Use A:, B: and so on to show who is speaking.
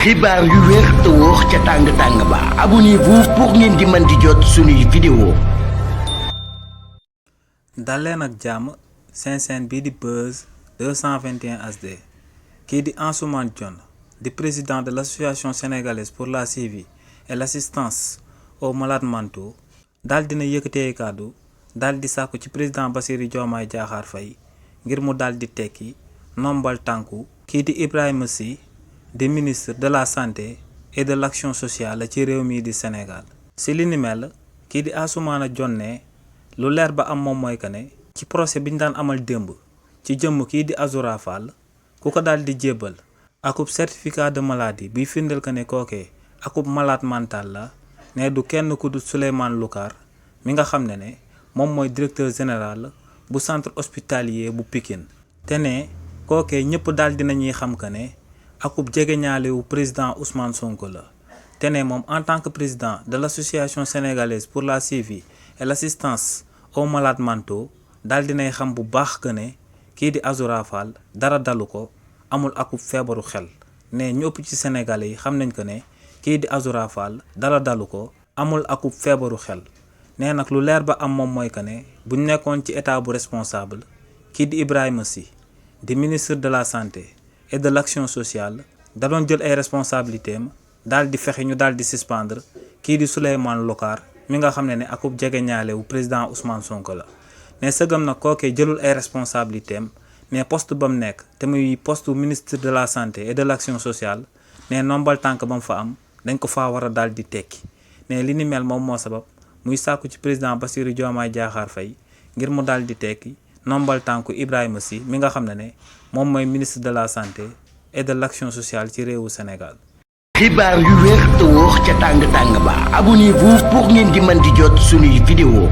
A: xibaar yu wér te wóor ca tàng ba abonnez-vous pour ngeen di mën di jot suñuy vidéo.
B: dal leen ak jàmm seen chaîne bii di Buzz 221 HD kii di Ansoumana Dione di président de l'association sénégalaise pour la suivi et l'assistance aux malades mentaux daal dina yëkkatee kàddu daal di sàkku ci président Bassirou Diomaye Diakhar Faye ngir mu daal di tekki nombal tànku kii di Ibrahima Sy di ministre de la santé et de l'action sociale ci réew mii di Sénégal. si li ni mel kii di Ansoumana Dione ne lu leer ba am moom mooy que ne ci procès bi ñu daan amal démb ci jëmm kii di Azoura Fall ku ko daal di jébbal akub certificat de maladie biy firndeel que ne kookee akub malade mental la ne du kenn ku dul Souleymane Loukar mi nga xam ne moom mooy directeur général bu centre hospitalier bu Pikine te ne kookee ñëpp daal dinañuy xam que ne akub jegeñaale wu président Ousmane Sonko la te ne moom en tant que président de l'association sénégalaise pour la suivi et l'assistance aux malades mentaux daal dinay xam bu baax que ne kii di Azoura Fall dara dalu ko amul akub feebaru xel ne ñu ëpp ci sénégalais yi xam nañ que ne kii di Azoura Fall dara dalu ko amul akub feebaru xel ne nag lu leer ba am moom mooy que ne buñ nekkoon ci état bu responsable kii di Ibrahima Sy di ministre de la santé et de l'action sociale da doon jël ay responsabilités am daal di fexe ñu daal di suspendre kii di Souleymane Loukar mi nga xam ne akub jegeñaale wu président Ousmane Sonko la ne sëgam nag kookee jëlul ay responsabilités am ne poste ba mu nekk te muy poste ministre de la santé et de l'action sociale ne nombal tànk ba mu fa am dañ ko faa war a daal di tekki ne li ni mel moom moo sabab muy sàkku ci président Bassirou Diomaye Diakhar Faye ngir mu daal di tekki nombal tànku Ibrahima Sy mi nga xam ne moom mooy ministre de la santé et de l'action sociale ci réewu Sénégal.
A: xibaar yu wér te wóor ca tàng ba abonnez-vous pour ngeen di mën di jot suñuy vidéo.